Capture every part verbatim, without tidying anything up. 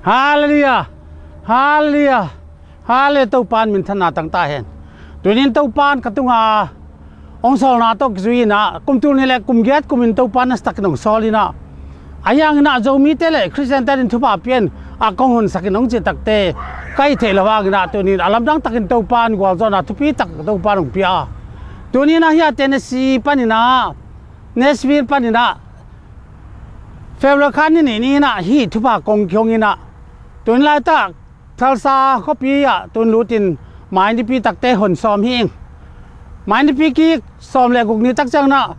Halleluiah. Halleluiah. Halleluiah. Topa in minthanna tang ta hen. Tunin Topa in ka tunga hong sawlna tawh kizui inah kum tul nih le kum giat kumin Topa in a sitakin hong sawl inah, ahi hanginah Zomite le Khristiante ading thupha pian a kong honsakin hong cih takte ka hih theih loh hanginah tunin a lamdang takin Topa in gualzawhna thupi tak Topa in hong pia a, tuninah hia Tennessee paninah, Nashville paninah February kha ni nih ni inah hih thupha kong kihong inah, tun laitak Tulsa khuapi ah tun lutin mai nipi takte hon sawm hi ing. Mai nipi kik sawm le guk ni tak cianginah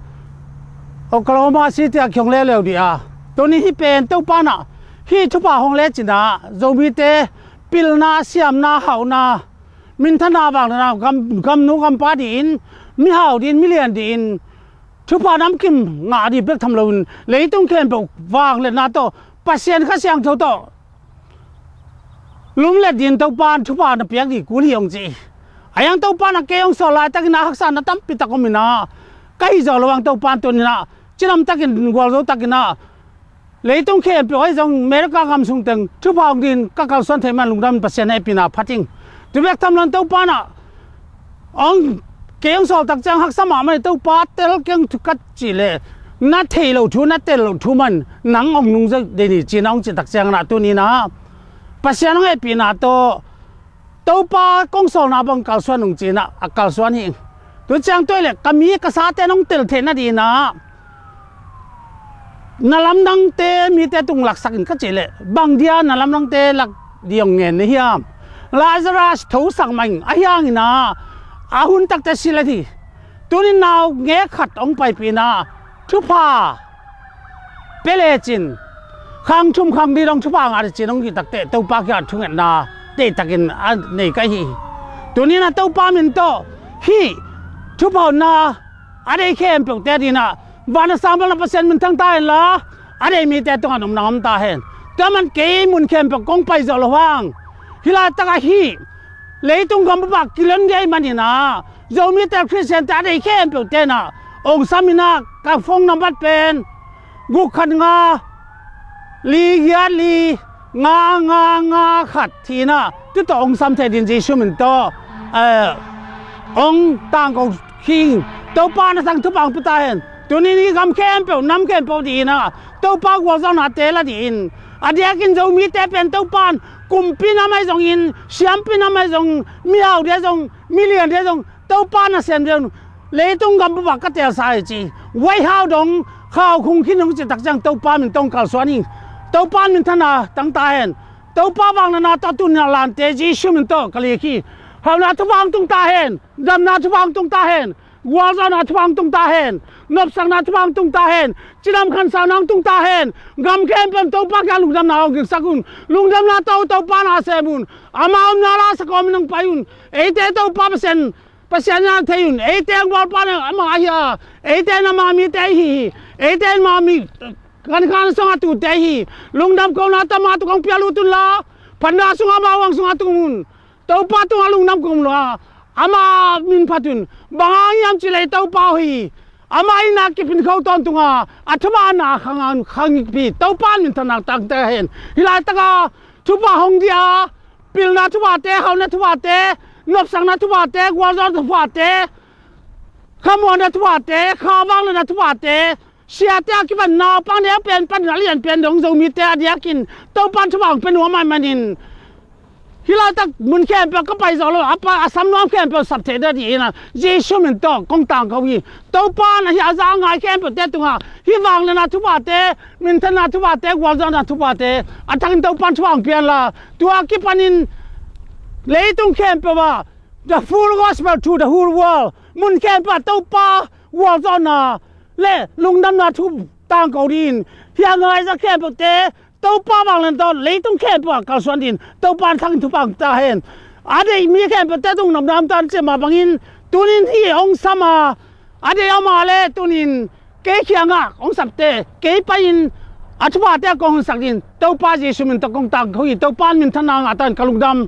Oklahoma City ah kihong leuleu dih a, tunin hih pen Topa inah hih thupha hong lecinah Zomite pilna, siamna, hauhna, minthanna, vangliatna, gam, gamnu gampa dihin, mihau dihin, milian dihin thupha namkim ngah dih bek tham loin leitung khempeuh vangliatna tawh Pasian Kha Siangtho tawh lumlet dingin Topa in thupha na piak dih kul hi hong ci. Ahi hang Topa in a kei hong sawl laitakin a haksatna tampi tak om inah, ka hih zawh loh hang Topa in tuninah cidam takin gualzo takinah leitung khempeuh ahi zong America gam sung teng thupha hong dingin ka kalsuan theih man lungdam in Pasian hehpihna phat ing. Tu bek tham loin Topa inah hong, kei hong sawl tak ciang haksa mahmah hi. Topa tel keng thu ka cih leh na theih loh thu, na tel loh thu man nang hong nungzia ding hi ci-in hong cih tak cianginah tuninah Pasian hong hehpihna tawh Topa kong sawlna bang kalsuan ung ci-inah a kalsuan hi ing. Tu ciang tua hileh ka mi ka sate in hong tel theih nadinginah na lamdangte mite tung laksak in ka cih leh bang dia na lamdangte lak dih hong ngen na hiam? Lazarus thosak mah ing, ahi hanginah a hun takte si let hi. Tunin nau nge khat hong paipih inah thupha pia lecin khang thum khang li dong thupha ngah dih ci-in hong cih takte Topa kiangah thungetna deihtakin a nei ka hi hi. Tuninah Topa min tawh hih thupha honna a deih khempeuhte adinginah van a sang bangin Pasian minthang ta henla, a deih mite tungah nopna om ta hen. Tua man kei mun khempeuh kong pai zawh loh hang hih laitakah hih leitung gam bup ah kilon gei maninah Zomite Khristiante a deih khempeuhte inah hong sam inah ka phone number pen guk khat nga li giat li nga nga nga khat hi inah tu tawh hong sam thei dingin Jesu min tawh, eh, hong tangko hi ing. Topa in a sang thupha hong pia ta hen. Tunin hih gam khempeuh, nam khempeuh dihinah Topa gualzawhnate la dihin, a diakin Zomite pen Topa in kumpi nam ahi zongin, siampi nam ahi zong, mihau dia zong, milian dia zong Topa nasem dia zong leitung gam bup ah ka teelsa hi ci. Waihau dong khau khung khin hong cih tak ciang Topa min tawh hong kalsuan hi. Topa in minthanna tang ta hen. Topa vangliatna tawh tuninah lante Jesu min tawh ka lik hi. Hauhna thupha hong tung ta hen. Damna thupha hong tung ta hen. Gualzawhna thupha hong tung ta hen. Nopsakna thupha hong tung ta hen. Cidam khansauna hong tung ta hen. Gam khempeuh Topa kiang lungdamna hong gingsak un. Lungdamna tawh Topa nasem un. Ama omna la sa kawmin hong pai un. Eite Topa Pasian, Pasian in a thei un. Eite hong bawlpa in ama hi a, eite in ama mite ahi hi. Eite in ama mi, kan khan sungah tute ahi hi. Lungdam kohna tawh ama tungah hong pia lut unla, phatna sungah ama huang sungah tung un. Topa tungah lungdam kong lo a, ama min phat un. Bang hang hiam cih leh Topa aw hi. Ama in a kipin kho tawntung a, a thupha na khang, khang pi. Topa in minthanna tang ta hen. Hih laitakah thupha hong dia, pilna thuphate, hauhna thuphate, nopsakna thuphate, gualzawhna thuphate, khamuanna thuphate, kha vangliatna thuphate, siate a kipan naupang deuh pen panin a lian pen dong Zomite a diakin Topa in thupha hong pia nuam ahih manin, hih laitak mun khempeuh ka pai zawh loh, a pa, a sam nuam khempeuh sap theih nadinginah Jesu min tawh kong tangko hi. Topa in a hih a za a ngai khempeuhte tungah hih vangliatna thuphate, minthanna thuphate, gualzawhna thuphate a thakin Topa in thupha hong pia inla, tua a kipanin leitung khempeuh ah the full gospel to the whole world, mun khempeuh ah Topa gualzawhna le lungdamna thu tangko dingin hih a ngaizak khempeuhte Topa vangliatna tawh leitung khempeuh ah kalsuan dingin Topa in a thakin thupha hong pia ta hen. A deih mi khempeuhte tung nopna om ta hen, ci mah bangin tunin hih hong sam a, a deih a om a leh tunin kei kiangah hong sapte, kei pai-in a thuphate a kong honsak dingin Topa Jesu min tawh kong tangko hi. Topa in minthanna ngah ta hen. Ka lungdam.